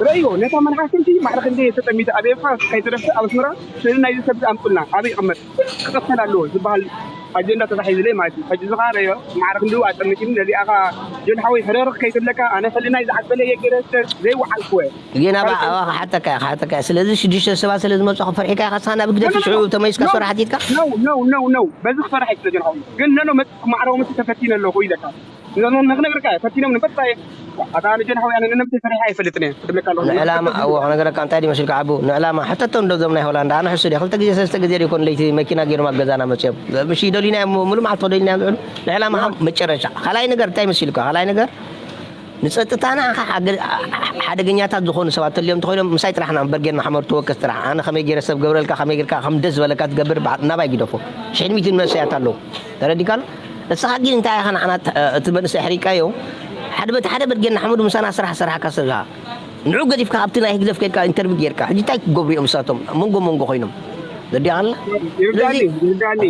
ረእዮ ነታ መልሓስቲ ማዕረ ክንደይ ተጠሚተ ኣበየፋ ከይተረፈ ኣብ ኣስመራ ስእሊ ናይዚ ሰብ ኣምጡልና ኣበይ ይቕመጥ ክቐተል ኣለዎ ዝበሃል ኣጀንዳ ተታሒዙለይ ማለት እዩ። ሕጂ ዝኻ ረዮ ማዕረ ክንድኡ ኣጠሚቂኒ ነዚኣ ኻ ጆን ሓወይ ሕረርኽ ከይትብለካ ኣነ ሕልናይ ዝዓበለ እየ ገይረ ስለ ዘይወዓልክወ ጌና ባዕባ ክሓተካ እየ ክሓተካ እየ ስለዚ ሽዱሽተ ሰባት ስለ ዝመፁ ክፈርሒካ ኢኻ ስኻ ናብ ህግደፍ ሽዑ ተመሊስካ ሰራሕት ኢትካ ነው ነው ነው ነው በዚ ክፈርሕ ኣይክእለ ጆን ሓወይ ግን ነኖ መፅእ ማዕረ ምስ ተፈቲነ ኣለኹ ኢለካ ንክነግርካ እየ ፈቲኖም ንበጣ እየ ኣታ ኣነ ጆን ሓወይ ኣነ ንነብሰይ ፈሪሐ ኣይፈልጥን እየ ክብለካ ኣለኹ ንዕላማ ኣዎ ክነግረካ እንታይ ድዩ መሲልካ ዓቡ ንዕላማ ሕተቶም ዶ ዞም ናይ ሆላንዳ ኣነ ሕሱድ እየ ክልተ ግዜ ሰለስተ ግዜ ደይኮን ለይቲ መኪና ገይሮም ኣብ ገዛና መፅኦም ምሽ ደሊና እዮም ሙሉ መዓልቲ ደሊና እዮም ዝዕሉ ንዕላማ መጨረሻ ካልኣይ ነገር እንታይ መሲልካ ካልኣይ ነገር ንፀጥታና ሓደገኛታት ዝኾኑ ሰባት ተልዮም እንተኮይኖም ምሳይ ጥራሕ ና በርጌድ ማሕመር ተወከስ ጥራሕ ኣነ ከመይ ገይረ ሰብ ገብረልካ ከመይ ጌርካ ከም ደስ ዝበለካ ትገብር ናባይ ግደፎ ሽሕን ሚትን መንሰያት ኣለዉ ተረዲካሉ ንስኻ ግን እንታይ ኢኻ ንዓና እቲ መንእሰይ ኣሕሪቃዮ ሓደ በቲ ሓደ በርጌድ ንሓመዱ ምሳና ስራሕ ሰራሕካ ሰብ ንዑ ገዲፍካ ኣብቲ ናይ ህግደፍ ከድካ ኢንተርቪ ጌርካ ሕጂ እንታይ ክገብሩ እዮም ንሳቶም መንጎ መንጎ ኮይኖም ዘዲኣ ኣላ ይርዳኒ ይርዳኒ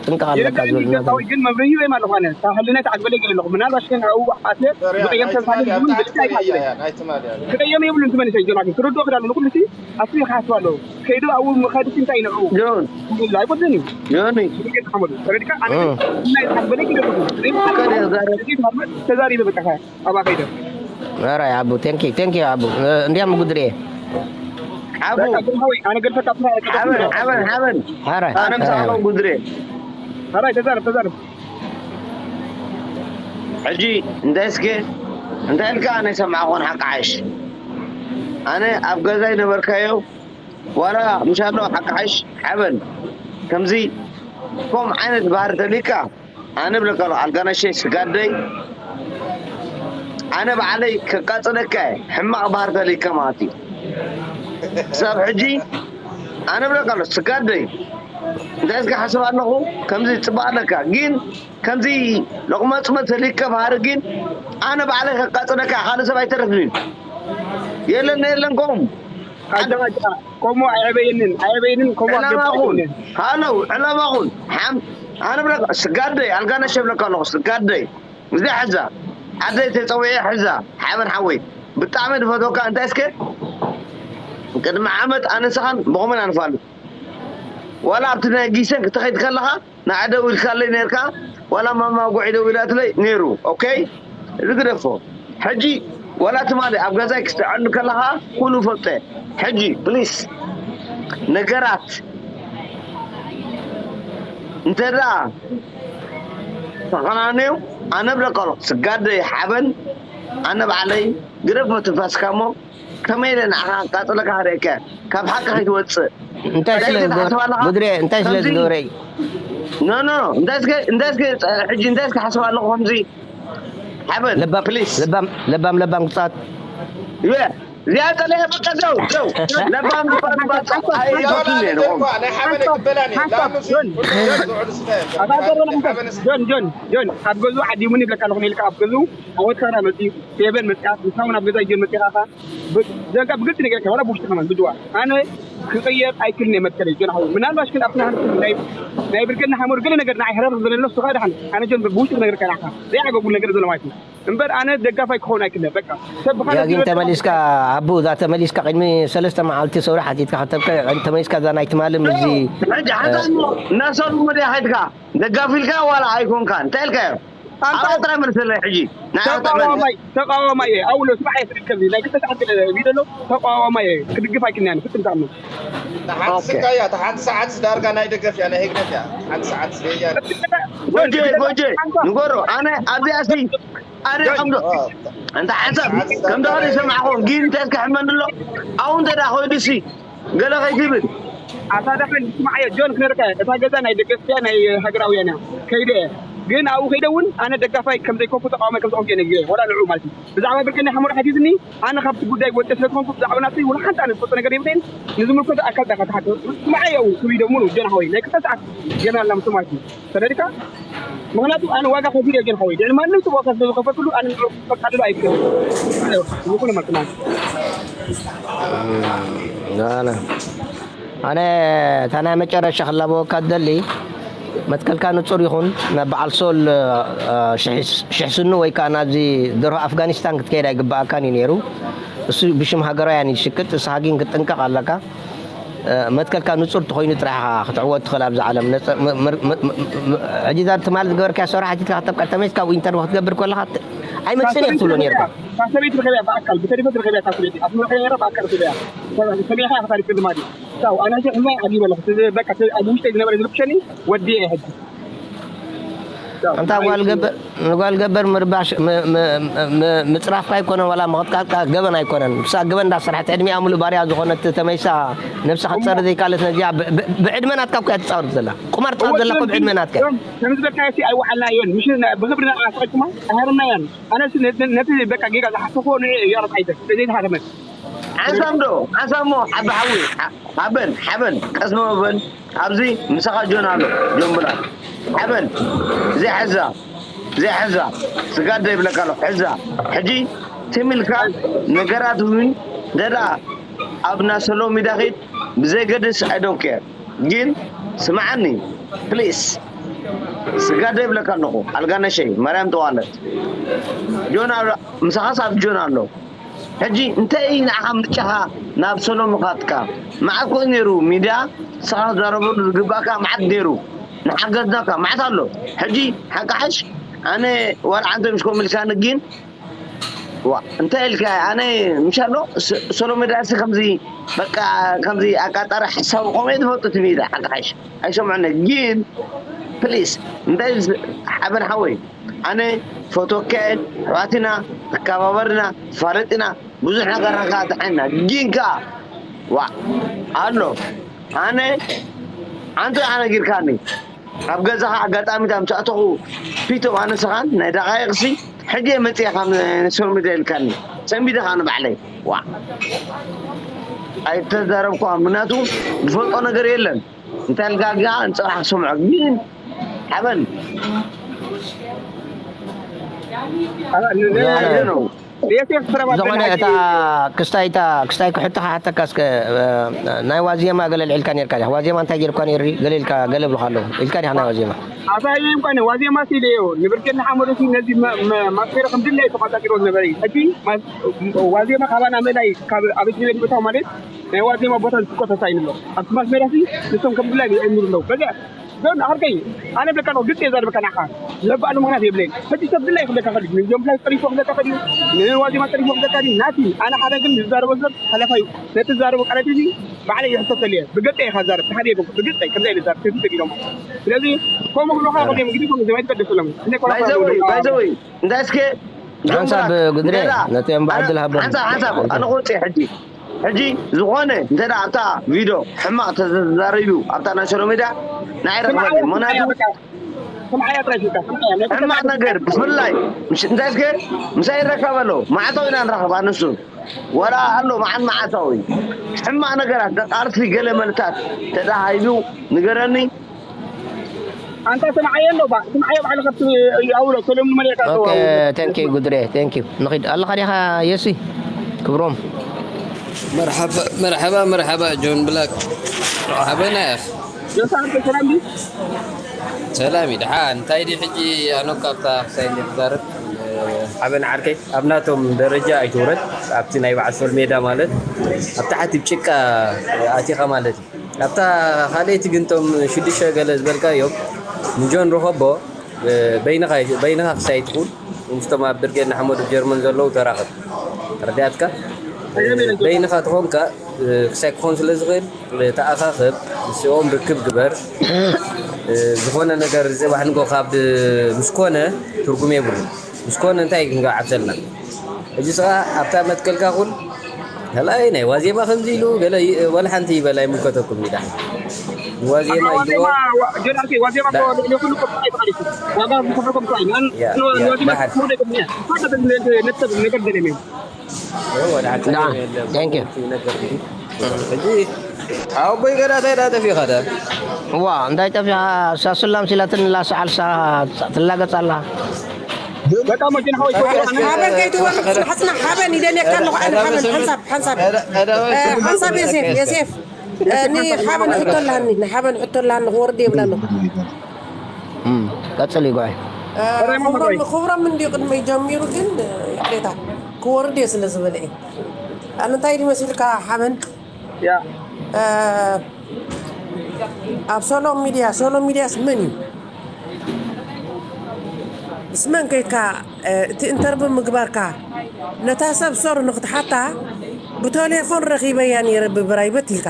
ጥንቃ ኣለካ ዝብል ነገር ግን መብርሂ ወይም ኣለኳነ ካብ ሕልናይ ተዓግበለ ገለ ኣለኹ ምናልባት ሽከን ኣብኡ ኣትየ ዝቀየም ሰብ ካለ ዝብሉን ብልክዕ ኣይትሓስበ ክቀየም የብሉን ትመልሰ ጆናግን ክርድኦ ክዳሉ ንኩሉ ሲ ኣስቢ ክሓስብ ኣለዎ ከይዱ ኣብኡ ምኸድሲ እንታይ ይነዕኡ ጆን ይብሉ ኣይቆድን እዩ ዮኒ ዝብል ገለ ሓመዱ ተረዲካ ኣነ ናይ ተዓግበለ ገለ ኣለኹ ከደ ዛረ ተዛሪበ በቃ ኣብኣ ከይደ ኧረ ኣቡ ቴንኪ ቴንኪ ኣቡ እንዲያም ጉድሬ ሓቡ ሓበን ሓበን ሓበን ኧረ ኣነ ምሳኻ ጉድሬ ራይ ተዛረብ ተዛረብ ሕጂ እንታይ እስከ እንታይ ኢልካ ኣነ ሰማዕኹን ሓቂ ሓሽ ኣነ ኣብ ገዛ ይነበርካዮ ዋላ ምሻሎ ሓቂ ሓሽ ሓበን ከምዚ ከም ዓይነት ባህሪ ተሊካ ኣነ ብለካ ኣሎ ኣልጋነሸይ ስጋደይ ኣነ ባዕለይ ከቃፅለካ ሕማቕ ባህር ተሊካ ማለት እዩ ክሳብ ሕጂ ኣነ ብለካ ኣሎ ስጋደይ እንታይ እስከ ሓስብ ኣለኹ ከምዚ ፅባቅ ኣለካ ግን ከምዚ ለቁመፅመ ተሊካ ባህሪ ግን ኣነ ባዕለይ ከቃፅለካ ካልእ ሰብ ኣይተረፍን እዩ የለን የለን ከምኡ ከምኡ ኣየበየንን ኣየበየንን ከምኡ ዕላማኹን ሃለው ዕላማኹን ሓም ኣነ ብለካ ስጋደይ ኣልጋነሸ ብለካ ኣለኹ ስጋደይ እዚኣ ሕዛ ዓደይ ተፀዊዐ ሕዛ ሓበን ሓወይ ብጣዕሚ ድፈትወካ እንታይ እስከ ቅድሚ ዓመት ኣነስኻን ብኸመን ኣንፋሉ ዋላ ኣብቲ ናይ ጊሰን ክትኸይድ ከለኻ ንዓ ደው ኢልካለይ ነርካ፣ ዋላ ማማ ጉዒ ደው ኢላትለይ ነይሩ። ኦኬ፣ እዚ ግደፎ። ሕጂ ዋላ ትማሊ ኣብ ገዛይ ክስተዐሉ ከለኻ ኩሉ ፈልጠ። ሕጂ ፕሊስ ነገራት እንተ ደኣ ተቐናንዩ ኣነ ብለካ ኣለኹ ስጋደ ሓበን ኣነ ባዕለይ ግደፍ መትንፋስካ እሞ ከመይ ኢለ ንዓኻ ኣቃጽለካ ክርእየካ እየ። ካብ ሓቂ ከይትወጽእ እንታይ ስለ ፈለግቲ ትሓስብ ኣለኻ? ጉድሬ እንታይ ስለ ከምዚ ዝገበረ እዩ? ኖ ኖ እንታይ እስከ እንታይ እስከ ሕጂ እንታይ እስከ ሓስብ ኣለኹ ከምዚ ሓበን ለባም ፕሊስ ለባም ለባም ለባም ቅጻት እየ እዚኣ ጸለየ በቃ ዘው ዘው ለባም ዝበሃል ባጻ ኣይፈቱን እየ ንኹም ናይ ሓበነ ክበላን እየ ላኑ ጆን ጆን ጆን ኣብ ገዝኡ ዓዲሙኒ ይብለካ ኣለኹ ኢልካ ኣብ ገዝኡ ኣወታና መፅኡ ፌቨን መፅኣ ምሳውን ኣብ ገዛ ጆን መፅኻ ዘንካ ብግልፂ ነገር ከማላ ብውሽጢ ከማን ብድዋ ኣነ ክቅየር ኣይክልን እየ መትከለይ ጆን ሓው ምናልባሽ ግን ኣብቲ ናይ ናይ ብርገና ሓመር ገለ ነገር ንዓይ ሕረር ዝበለሎ ስኻ ድሓን ኣነ ጆን ብውሽጢ ነገር ከላካ ዘይዓገቡ ነገር ዘሎ ማለት እዩ እምበር ኣነ ደጋፋይ ክኸውን ኣይክልን በቃ ሰብ ብኻልእ ያጊን ተመሊስካ ኣቡ እዛ ተመሊስካ ቅድሚ ሰለስተ መዓልቲ ሰውሪ ሓቲትካ ከተብቀ ተመሊስካ እዛ ናይ ትማሊ ምዚ ሕጂ ሓንታ እሞ እናሰሉ መድያ ከድካ ደጋፊ ኢልካ ዋላ ኣይኮንካ እንታይ ኢልካዮ ኣብኣ ጥራይ መልሰለይ ሕጂ ንዓይ ጥራይ መልስ ተቃዋማይ ተቃዋማይ እየ ኣውሎ ስራሕ እየ ስብል ከዚ ናይ ክልተ ሰዓት ቪድዮ ኣሎ ተቃዋማይ እየ ክድግፍ ኣይክልናን ፍትም ተኣምን ንሓንቲ ስቃያ እታ ሓንቲ ሰዓት ዳርጋ ናይ ደገፍ እያ ናይ ህግደፍ እያ ሓንቲ ሰዓት ስያ ጎጀ ጎጀ ንገሮ ኣነ ኣብዚኣ ሲ ኣነ ከምዶ እንተ ሓንሳብ ከም ደኸደ ይሰማዕኹም ግን እንታይ እስከ ሕመኒ ኣሎ ኣብኡ እንተ ደኣ ኮይዱ ሲ ገለ ከይትብል ኣታ ደሓን ስማዓዮ ጆን ክነርካ እታ ገዛ ናይ ደገፍያ ናይ ሃገራውያን እያ ከይደ እየ ግን ኣብኡ ከይደ እውን ኣነ ደጋፋይ ከም ዘይኮንኩ ተቃዋማይ ከም ዝኾንኩ እየ ነጊረ ወላ ንዑ ማለት እዩ ብዛዕባ ብርቅኒ ሓሙር ሓቲትኒ ኣነ ካብቲ ጉዳይ ወፀ ስለ ዝኾንኩ ብዛዕባ ናተይ ወላ ሓንቲ ኣነ ዝፈልጦ ነገር የብለይን ንዝምልከቶ ኣካል ዳካ ተሓተ ስማዓዮ እውን ክብይደ ሙሉ ጆን ሓወይ ናይ ክልተ ሰዓት ጀና ኣላ ምስ ማለት እዩ ተረድካ ምክንያቱ ኣነ ዋጋ ከፊለ ጆን ሓወይ ድሕሪ ማንም ሰብ ዋጋ ስለ ዝከፈልኩሉ ኣነ ንዑ ፈቃድሉ ኣይክእል ይኹን ማለት ኣነ ኣነ እታ ናይ መጨረሻ ክላበወካ ትደሊ መትከልካ ንጹር ይኹን ናብ በዓል ሶል ሽሕ ስኑ ወይ ከዓ ናብዚ ደርሆ ኣፍጋኒስታን ክትከይድ ኣይግባኣካን እዩ ነይሩ እሱ ብሽም ሃገራውያን ይሽቅጥ እስኻ ግን ክትጥንቀቕ ኣለካ መትከልካ ንጹር ተኾይኑ ጥራሕ ክትዕወት ትኽእል ኣብዚ ዓለም ሕጂ እዛ ትማል ዝገበርካ ሰራሕቲ ተመይስ ካብኡ ኢንተርቪ ክትገብር ከለኻ ኣይመፅን እየ ክትብሎ ነርካ ሰበይቲ ርኸብያ ብኣካል ብተሌፎን ርኸብያ ሰበይቲ ኣብ መኸራ ብኣካል ርኸብያ ሰበያ ታሪክ ልማዲ ቻው ኣነ ሕጂ ሕማይ ዓጊበ ኣለኹ በቃ ኣብ ውሽጠይ ዝነበረ ዝርክሸኒ ወዲ እየ ሕጂ ኣንታ ጓል ገበር ንጓል ገበር ምርባሽ ምፅራፍካ ኣይኮነን ዋላ ምቕጥቃጥካ ገበን ኣይኮነን ብሳ ገበን እንዳሰርሐት ዕድሚኣ ሙሉእ ባርያ ዝኾነት ተመይሳ ነብስኻ ትፀሪ ዘይካለት ነዚኣ ብዕድመ ናትካ እኮ እያ ትፃወት ዘላ ቁማር ትፃወት ዘላ እኮ ብዕድመ ናትካ ከምዝበልካዮ ኣይወዓልናዮን ምሽ ብክብሪ ኣስቀድማ ኣሃርናያን ኣነስ ነቲ በቃ ጌጋ ዝሓሰብዎ ንዕ ያረት ኣይተ ዘይዝሃረመት ሓንሳም ዶ ሓንሳም ሞ ሓቢ ሓዊ ሓበን ሓበን ቀስ በል ኣብዚ ምሳኻ ጆን ኣሎ ጆን ብላ ሓበን ዘይሕዛ ዘይሕዛ ስጋድ ዘይብለካ ኣሎ ሕዛ ሕጂ ትም ኢልካ ነገራት እውን ደዳ ኣብ ናሰሎ ሚዳ ኺድ ብዘይገድስ I don't care ግን ስምዓኒ ፕሊስ ስጋደ ይብለካ ኣለኹ ኣልጋነሸይ ማርያም ተዋለት ጆን ኣሎ ምሳኻስ ኣብ ጆን ኣሎ ሕጂ እንታይ እዩ ንዓኻ ምርጫኻ ናብ ሰሎሚ ካትካ መዓት ኮ ነይሩ ሚድያ ንስኻ ክትዛረበሉ ዝግባእካ መዓት ነይሩ ንሓገዝናካ መዓት ኣሎ ሕጂ ሓቂ ሓሽ ኣነ ዋላ ዓንተ ምሽ ኮሚልካኒ ግን ዋ እንታይ ኢልካ ኣነ ምሻሎ ሰሎሚ ዳሲ ከምዚ በቃ ከምዚ ኣቃጣሪ ሓሳቡ ቆመ ትፈልጡ ትሚዳ ሓቂ ሓሽ ኣይሰምዑነ ግን ፕሊስ እንታይ ሓበን ሓወይ ኣነ ፎቶከ ኣሕዋትና ተከባበርና ተፋለጥና ብዙሕ ነገርና ከዓ ተሓና ግን ከዓ ዋ ኣሎ ኣነ ኣንተ ኣነ ጊርካኒ ኣብ ገዛኻ ኣጋጣሚ ዳ ምስ ኣተኹ ፒቶም ኣነስኻን ናይ ደቃይቕሲ ሕጂ መፅእኻ ሰሚደ ኢልካኒ ሰሚደ ኻ ንባዕለይ ዋ ኣይተዛረብኳ ምክንያቱ ዝፈልጦ ነገር የለን እንታይ ልጋጋ ንፅባሕ ክሰምዖ ግን ሓበን ኣነ ኣይደ ነው የሴፍ ስረባ ዝኾነ እታ ክስታይ እታ ክስታይ ክሕተኻ ሓተካ እስከ፣ እ፣ ናይ ዋዜማ ገለ ልዒልካ ነርካ ዲኻ? ዋዜማ እንታይ ጌርኳ ነይሩ? ገለ ኢልካ ገለ ብልኻ ኣለዉ ኢልካ ዲኻ ናይ ዋዜማ? ኣታ ይም ኮነ ዋዜማ ሲል እዩ ንብርጌድ ንሓመዱ ሲ ነዚ መ-፣ መ-፣ ማስፌራ ከም ድላይ ተቋጻጺሮ ዝነበረ እዩ። ሕጂ ማስ-፣ ዋዜማ ካባና መላይ ካብ ኣበጅ ቤት ምእታው ማለት ናይ ዋዜማ ቦታ ዝቆፈሳ ይንሎ ኣብቲ ማስሜራ ሲ ንሶም ከም ድላይ ይዕምሩ ኣለዉ። በዚያ ግን ዓርከይ ኣነ ብለካ ኣለኹ ግልፂ እየ ዘርበካ ንዓኻ። ዘባእሉ ምኽንያት የብለይን። ሕጂ ሰብ ድላይ ክብለካ ከድዩ ንዞም ላይ ጠሪፎ ክብለካ ከድዩ ንዋዜማ ጠሪፎ ክብለካ ድዩ ናቲ ኣነ ሓደ ግን ዝዛረቦ ሰብ ሓለፋ እዩ። ነቲ ዝዛረቦ ቃላት እዚ ባዕለይ ይሕተተሉ እየ። ብገፀ ኢኻ ዛረብ ተሓደ የብልኩ ብገፀ ከምዚ ኣይነት ዛረብ ተፊተ ቢሎም ስለዚ ከምኡ ክብሉኻ ከድዮም እንግዲህ ከምዚ ማይትቀደሰሎም እነ ኮራ ባይዘወይ ባይዘወይ እንታይ እስከ ሓንሳብ ግድረ ነቲ እምባ ዕድል ሃቦም ሓንሳብ ሓንሳብ ኣነ ቁርፂ ሕጂ ሕጂ ዝኾነ እንተ ደኣ ኣብታ ቪድዮ ሕማቕ ተዘዛረዩ ኣብታ ናይ ሶሎ ሜድያ ንዓይ ረኽበኒ። ምኽንያቱ ሕማቕ ነገር ብፍላይ ምሽ-፣ እንታይ እስከ ምሳይ ይረከብ ኣሎ። መዓልታዊ ኢና ንራኸብ ኣነሱ ወላ ኣሎ መዓል መዓልታዊ ሕማቕ ነገራት ደቃርሲ ገለ መልታት ተዳሃይቡ ንገረኒ። ኣንታ ስምዓዮ ኣሎ ባ ስምዓዮ ባዕልኻ ኣብቲ ኣውሎ ሰለሙን መሊእካ ኦኬ። ተዋውሎ። Thank you ጉድሬ thank you። ንኺድ ኣለኻ ዲኻ የሲ ክብሮም? መርሓባ መርሓባ መርሓባ ጆን ብላክ። መርሓባ ናያኽ። ጆሳን ሰላም ዲ? ሰላም እዩ። ደሓን እንታይ ዲ ሕጂ ኣነ እኮ ኣብታ ክሳይ እንደ ትዛረብ ሓበን ዓርከይ ኣብ ናቶም ደረጃ ኣይትውረድ። ኣብቲ ናይ በዓል ሶል ሜዳ ማለት ኣብ ታሕቲ ጭቃ ኣቲኻ ማለት እዩ። ኣብታ ካልኣይቲ ግን እቶም ሽዱሽተ ገለ ዝበልካዮም ንጆን ርኸቦ። እ፣ በይንኻ በይንኻ ክሳይ ትኹን ምስቶም ኣብ ብርጌድ ንሓመዱ ጀርመን ዘለዉ ተራኸብ። ተረዲኣትካ? እ፣ በይንኻ ትኾንካ እ፣ ክሳይ ክኾን ስለ ዝኽእል እ፣ ተኣኻኸብ ምስኦም ርክብ ግበር። እ፣ ዝኾነ ነገር ጽባሕ ንጎ ካብ ምስ ኮነ ትርጉም የብሉ። ምስ ኮነ እንታይ ክንገብር ዓብሰልና? ሕጂ ስኻ ኣብታ መትከልካ ኩን ካልኣይ ናይ ዋዜማ ከምዚ ኢሉ ገለ ይ-፣ ወላ ሓንቲ ይበል ኣይምልከተኩም እዩ ደሓን። ዋዜማ ኢልዎ ዋዜማ ዋ-፣ ጀናርኬ ዋዜማ ዳ- እኮ ልዕሊ ኩሉ እኮ ብታይ ተቐሪሱ። ዋጋ ዝሰፈኩም እኮ እዩ። ያን ያ፣ ን-፣ ያ፣ ንዋዜማ ደሓን። ክወደ ቅድሚያ። ኮደ ቅድሚያ ነጥብ ነገር ገለ ነው። ወደ ዳ-፣ thank you። ሕጂ ኣቦይ ገዳ እንታይ ዳ ጠፊኻ ዳ? እዋ፣ እንታይ ጠፊኻ? ሳሱላም ሲላትን ላሰዓል ሳ-፣ ትላገጽ ኣላ። በጣም ወጅን ሆይ፣ ሆይ፣ ሆይ። ሓበን ከይትወርድ፣ ጽናሕ፣ ጽናሕ፣ ሓበን ይደልየካ ኣለኹ፣ ኣነ ሓበን፣ ሓንሳብ፣ ሓንሳብ። እ፣ ሓንሳብ የሴፍ፣ የሴፍ። እ፣ ኒ ሓበን ሕቶ ኣላኒ፣ ንሓበን ሕቶ ኣላኒ፣ ክወርድ የብላ ኣለኹ። እም፣ ቀጽል ይጓይ። እ፣ ክብሮም፣ ክብሮም እንዲዩ ቅድመይ ጀሚሩ፣ ግን፣ እ፣ ይቅሬታ፣ ክወርድ እየ ስለ ዝበለ እየ። ኣነ እንታይ ድዩ መሲልካ ሓበን? ያ። እ፣ ኣብ ሶሎ ሚድያ፣ ሶሎ ሚድያስ መን እዩ? ምስ መን ከይድካ፣ እ፣ እቲ ኢንተርቪው ምግባርካ? ነታ ሰብ ሶር ንኽትሓታ ብቴሌፎን ረኺበያ ነይረ ብፕራይቨት ኢልካ።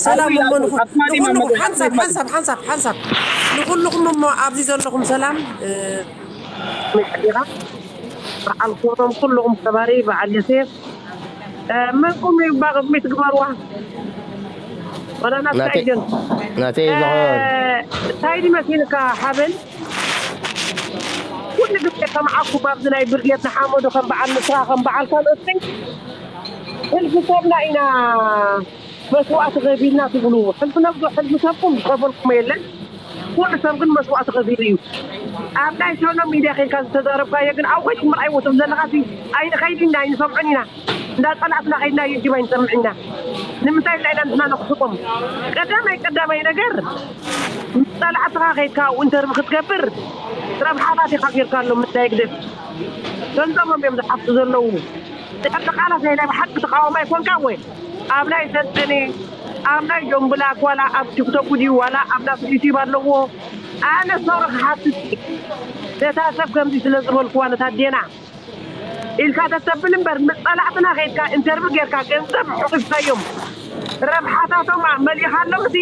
ሰላም ኣይ፣ እሞ ንኹ-፣ ኣስማኒ ንኹልኹም፣ መመገብ፣ ሓንሳብ፣ ኣስማኒ ሓንሳብ፣ ሓንሳብ፣ ሓንሳብ። ንኹልኹም እሞ ኣብዚ ዘለኹም ሰላም፣ እ፣ መሓዲራ፣ በዓል ኮቶም ኩልኹም ከባሪ፣ በዓል ዮሴፍ፣ እ፣ መንኩም ይባ ቅድሚት ግበርዋ። ወላ ናትካ ናተይ፣ እየን። ናተይ እ፣ ዝኾን። እንታይ ድመሲልካ ሓበን? ኩሉ ግዜ ከም ዓኩብ ኣብዚ ናይ ብርጌድ ንሓመዱ ከም በዓል ንስኻ ከም በዓል ካልኦት ሕልፊ ሰብና ኢና መስዋእቲ ከፊልና ትብሉ። ሕልፊ ነብሱ ሕልፊ ሰብኩም ዝኸፈልኩም የለን። ኩሉ ሰብ ግን መስዋእቲ ከፊሉ እዩ። ኣብ ናይ ሶሎ ሚድያ ከይድካ ዝተዛረብካዮ ግን ኣብ ከይድኩም ርኣይዎ ትብል ዘለኻ ሲ ኣይንኸይድን ኢና ኣይንሰምዖን ኢና። እንዳ ጸላእትና ከይድና ዩቲዩብ ኣይንሰምዕን ኢና። ንምንታይ ኢልና ኢና ንሕና ነኽስቆም? ቀዳማይ ቀዳማይ ነገር ምስ ጸላእትኻ ከይድካ ኣብኡ ኢንተርቪ ክትገብር ረብሓታት ኢኻ ጌርካሎም ምንታይ ግደፍ። ገንዘቦም እዮም ዝሓፍሱ ዘለዉ። ድሕሪ ቃላት ናይ ናይ ብሓቂ ተቃዋማይ ኮንካ ወይ ኣብ ናይ ሰልጠነ ኣብ ናይ ጆምብላክ ዋላ ኣብ ቲክቶክ ድዩ ዋላ ኣብ ናቱ ዩቲዩብ ኣለዎ። ኣነ ሶሪ ክሓትት ነታ ሰብ ከምዚ ስለ ዝበልክዋ ነታ ኣዴና ኢልካ ተተብል እምበር ምስ ጸላእትና ከይድካ ኢንተርቪ ጌርካ ገንዘብ ሕቑፍካዮም ረብሓታቶም መሊኻሎም እቲ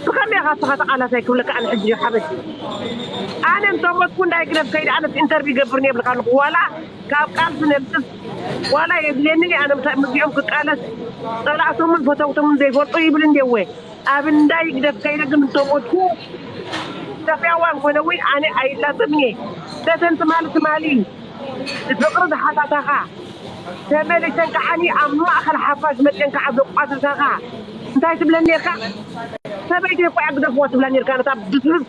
ብኸመይ ኢኻ ንስኻ ተቓላሳይ ክብለካ ኣነ ሕጂ ሓበሽ ኣነ እንተሞትኩ እንዳይ ግደፍ ከይደ ኣነስ ኢንተርቪ ይገብር የብልካ ኣለኹ ዋላ ካብ ቃልሲ ነብስ ዋላ የድልየኒ ኣነ ምሳይ ምዚኦም ክቃለስ ጸላእቶምን ፈተውቶምን ዘይፈልጡ ይብል እንዲየ ኣብ እንዳይ ግደፍ ከይደ ግን እንተሞትኩ ኢትዮጵያዋን ኮነ እውን ኣነ ኣይላጥም እየ። ደተን ትማሊ ትማሊ ፍቅሪ ዝሓታታኻ ተመሊሰን ከዓኒ ኣብ ማእኸል ሓፋሽ መፅየን ከዓ ዘቋሰሳኻ እንታይ ትብለን ነርካ? ሰበይቲ እኮ እያ ግደፍዋ ትብላ ነርካ ነታ ብስብስ